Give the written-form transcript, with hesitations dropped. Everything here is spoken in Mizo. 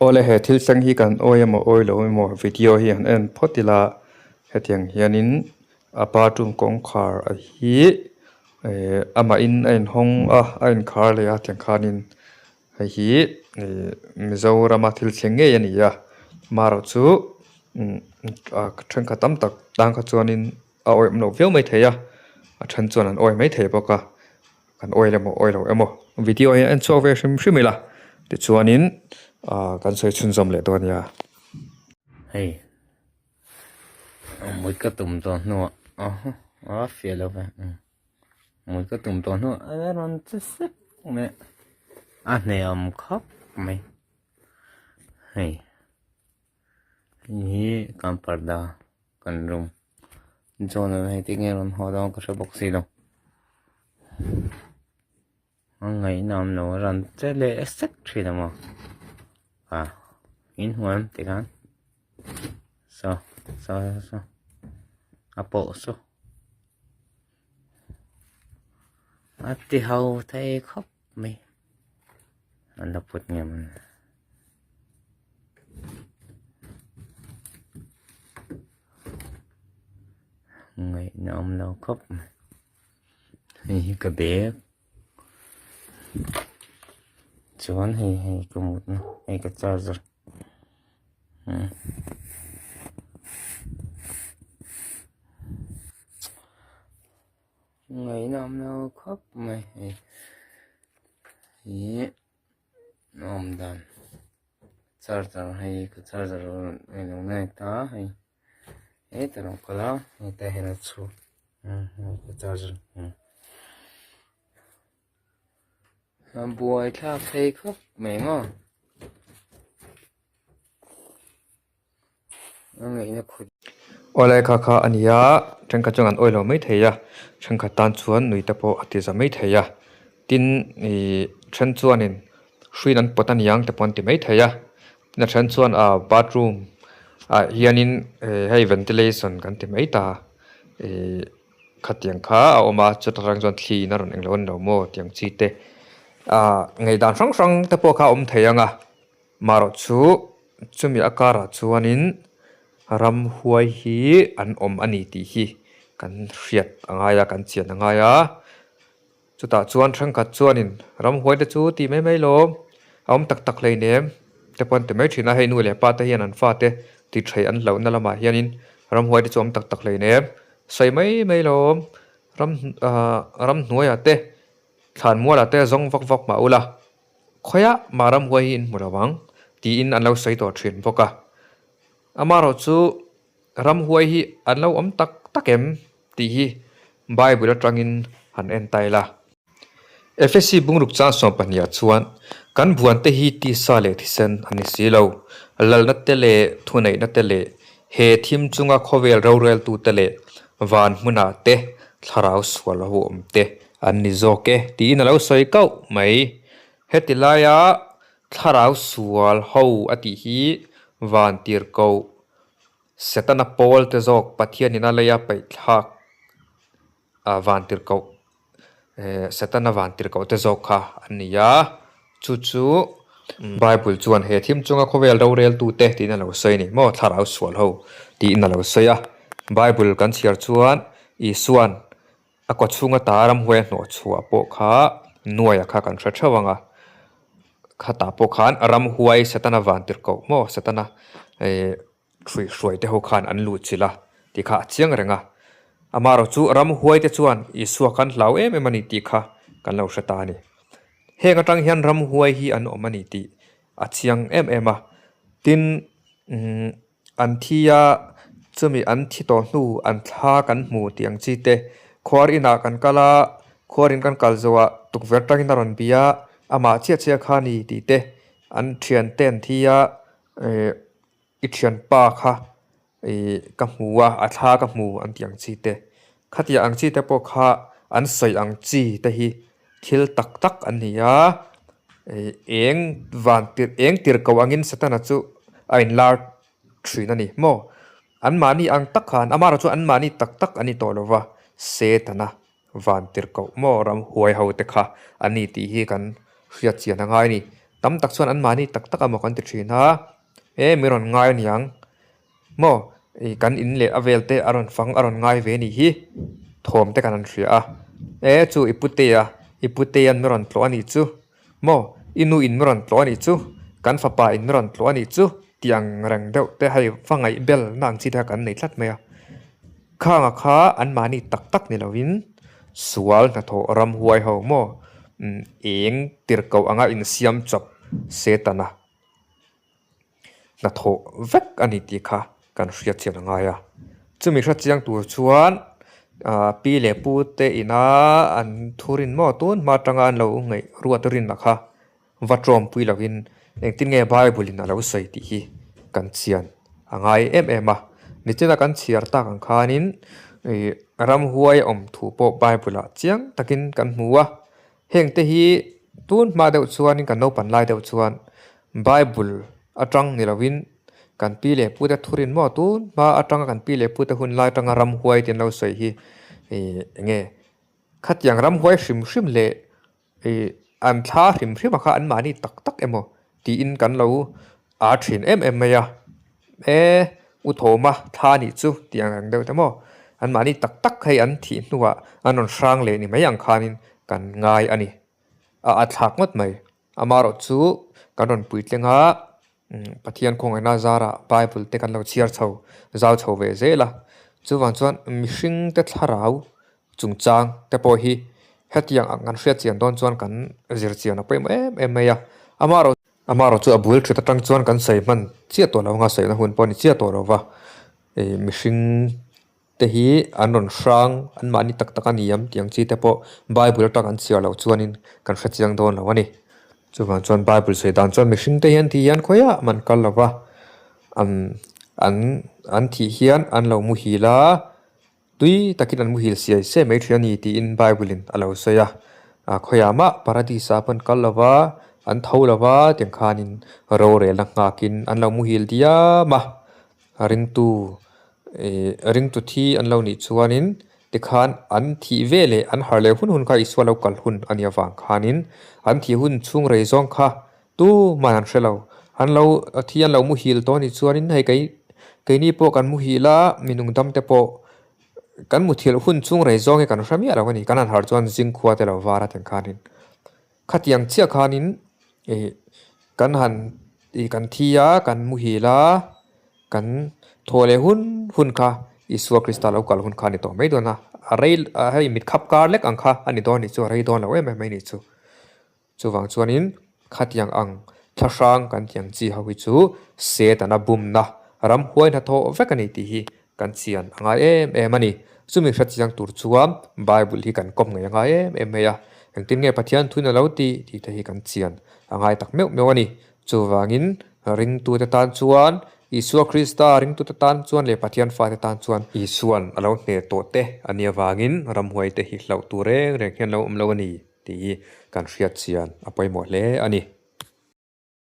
Awle he thil thleng hi kan awi emaw awi lo emaw video hi han en phawt ila hetiang hianin a bathroom kawngkhar a hi ehh amah in a inhawng a a inkhar leh a tiang khanin hei hi ihh Mizorama thil thleng ngei a ni a amaherawhchu umm thenkhat tam tak tan kha chuanin a awih awm loh viau maithei a a then chuan an awi maithei bawk a. Kan oil emaw oil lo emaw video hi a en chhuak ve hrim hrim ila tichuanin ah kan sawi chhunzawm leh dawn nia. Hei mut ka tum tawh hnuah a fiah lo ve mut ka tum tawh hnuah a rawn che sek mai a hneawm khawp mai hei hei hi kan parda kan room. John an hei tinge rawn haw dawn ka hre bawk si lo a ngaihna awm lo a rawn che leh sek thin a maw ah in hmu em tikhan saw saw saw a pawh saw a ti ho thei khawp mai an la put nge maw ni. Ngaihna awm lo khawp mai hei hi ka bag chuan hei hei ka mutna hei ka charger ngaihna awm lo khawp mai hei hi. Awm dan charger hei ka charger a lo nei ta hei hetah a lo kal a hetah hian a chhuak ka charger a buai thlak phei khawp mai maw. Awle kha kha a ni a, thenkhat chuan an awilo mai thei a, thenkhat tan chuan nui te pawh a ti za mai thei a, tin ih then chuanin hruin an pawt a niang te pawh an ti mai thei a, tin a then chuan ah bathroom ah hianin hei ventilation kan ti mai ta ih khatiang kha a awm a chuta tang chuan thli in a rawn englo a ni lo maw tiang chi te ah ngaihdan hrang hrang te pawh kha a awm thei ang a. Marawh chu chumi a karah chuanin ramhuai hi an awm a ni tih hi kan hriat a ngai a, kan chian a ngai a. Chutah chuan thenkhat chuanin ramhuai te chu tih mai mai lawm, a awm tak tak hleinem te pawh an ti mai thin a, hei nu leh pa te hian an fate ti theih an hlauhna lamah hianin ramhuai te chu awm tak tak hleinem, sawi mai mai lawm, ram ah ramhnuaiah te thlanmualah te zawng vak vak mah ula. Khawiah mah ramhuai hi in hmu lo ang tiin an lo sawi tawh thin bawk a. Amaherawhchu ramhuai hi an lo awm tak tak em tih hi Bible atangin han en ta ila. Efesi bungruk chang 12 ah chuan kan buante hi tisa leh thisen a ni si lo, lalna te leh thuneihna te leh he thim chunga khawvel roreltute leh van hmunah te thlarau sual ho awm te An ni zawk e, tiin a lo sawi kauh mai. Heti laia thlarau sual ho a tih hi van tirhkoh Setana pawl te zawk Pathianin a leia paihthlak van tirhkoh Setana van tirhkoh te zawk kha an ni a, chu chu Bible chuan he thim chunga khawvel roreltute tiin a lo sawi a ni maw, thlarau sual ho tiin a lo sawi a. Bible kan chhiar chuan Isuan A kaw chhunga ta ramhuai a hnawh chhuah pawh kha nuaia kha kan hre theuh ang a, khatah pawh khan ramhuai Setana van tirhkoh maw Setana eh hruihhruai te ho khan an luh chilh a tih kha a chiang reng a. Amaherawh chu ramhuai te chuan Isua khan hlau em em a ni tih kha kan lo hre ta a ni. Heng atang hian ramhuai hi an awm a ni tih a chiang em em a, tin umm An thi a, chumi an thi tawh hnu an thla kan hmu tih ang chi te. Khuar inah kan kal a, khuar in kan kal zawhah tukverh tangin a rawn bia a, amah chiah chiah kha a ni tih te. An thian te an thi a, eh i thianpa kha ih ka hmu a, a thla ka hmu an tih ang chi te. Khatiang ang chi te pawh kha an sawi ang chi te hi thil tak tak an ni a, eng van tir eng tir ko angin Satana chu a inlar thin a ni maw? Anmahni ang tak khan amaherawh chu anmahni tak tak an ni tawh lo va, Setana van tir koh maw ram huai ho te kha an ni tih hi kan hriat chian a ngai a ni. Tam tak chuan anmahni tak tak amaw kan ti thin a, e mi rawn ngai aniang maw ih kan in leh a vel te a rawn fang a rawn ngai ve anih hi thawm te kan han hria a, e chu i putea i putea'n mi rawn tlawh anih chu maw i nu in mi rawn tlawh anih chu kan fapa in mi rawn tlawh anih chu tih ang reng deuh te hei va ngaih bel na ang chi te kha kan nei tlat mai a. Khanga kha anmahni tak tak ni lovin sual hnathawh ramhuai ho maw eng tirhkoh anga insiam chawp Setana hnathawh vek a ni tih kha kan hriat chian a ngai a. Chumi hre chiang tur chuan pi leh pu te ina an thurin maw tun hma atanga an lo ngaih ruat rinna kha Va tawmpui lovin engtin nge Bible in a lo sawi tih hi kan chian a ngai em em a. Nichina kan chhiar tak ang khanin ih ramhuai awm thu pawh Bible ah chiang takin kan hmu a. Heng te hi tun hma deuh chuanin kan naupan lai deuh chuan Bible atang ni lovin kan pi leh pu te thurin maw tun hma atanga kan pi leh pu te hun lai atanga ramhuai te an lo sawi hi ih eng nge khatiang ramhuai hrim hrim leh Ih, an thla hrim hrim a kha anmahni tak tak emaw tiin kan lo aa thin em em mai a, e u Thawma thla nih chu tih ang reng deuh te maw, anmahni tak tak hei an thih hnuah an rawn hrang leh ni mai ang khanin kan ngai a ni. A a thlak ngawt mai. Amaherawh chu kan rawn puitling a, Pathian khawngaihna zarah Bible te kan lo chhiar chho zau chho ve zel a, chuvang chuan mihring te thlarau chungchang te pawh hi hetiang ang kan hriat chian dawn chuan kan zir chian a pawimawh em em mai a, amaherawh amaherawh chu a bul thut atang chuan kan sawi hman chiah tawh lo anga sawina hun pawh a ni chiah tawh lo va, ih mihring te hi an rawn hrang anmahni tak tak a ni ang tih ang chi te pawh bible atang an chhiar loh chuanin kan hre chiang dawn lo a ni. Chuvang chuan bible sawi dan chuan mihring te hian ti hian khawiah an kal lo va, an an an thih hian an lo muhil a, tui takin an muhil siai siai mai thin a ni tiin bible in a lo sawi a, ah khawiah mah paradise ah pawh an kal lo va, an tho lo va tiang khanin rorelna nghakin an lo muhil diam a. A ringtu ih ringtu thi an lo nih chuanin tikhan an thih ve leh an harh leh hun hun kha Isua lo kal hun a nih avang khanin an thih hun chhung rei zawng kha tuman an hre lo. An lo thi an lo muhil tawh a nih chuanin hei kei keini pawh kan muhil a minung dam te pawh kan muthilh hun chhung rei zawng hi kan hre miah lo a ni. Kan han harh chuan zingkhua te lo var a tiang khanin Khatiang chiah khanin ih kan han ih kan thi a kan muhil a kan thaw leh hun hun kha Isua Krista lo kal hun kha a ni tawh mai dawn a, a rei hei mit khap kar lek ang kha a ni dawn a nih chu a rei dawn lo em em mai a nih chu. Chuvang chuanin khatiang ang thlahrang kan tih ang chi ho hi chu Setana bumna ramhuai hnathawh vek a ni tih hi Kan chian a ngai em em a ni. Chumi hre chiang tur chuan Bible hi kan kawm ngei a ngai em em mai a. Engtin nge Pathian thuin a lo tih tih te hi kan chian a ngai tak meuh meuh a ni. Chuvangin ringtute tan chuan, Isua Krista ringtute tan chuan leh Pathian fate tan chuan Isua'n a lo hneh tawh te a nih avangin ramhuaite hi hlauh tur reng reng hian lo awm lo a ni tih hi kan hriat chian a pawimawh hle a ni.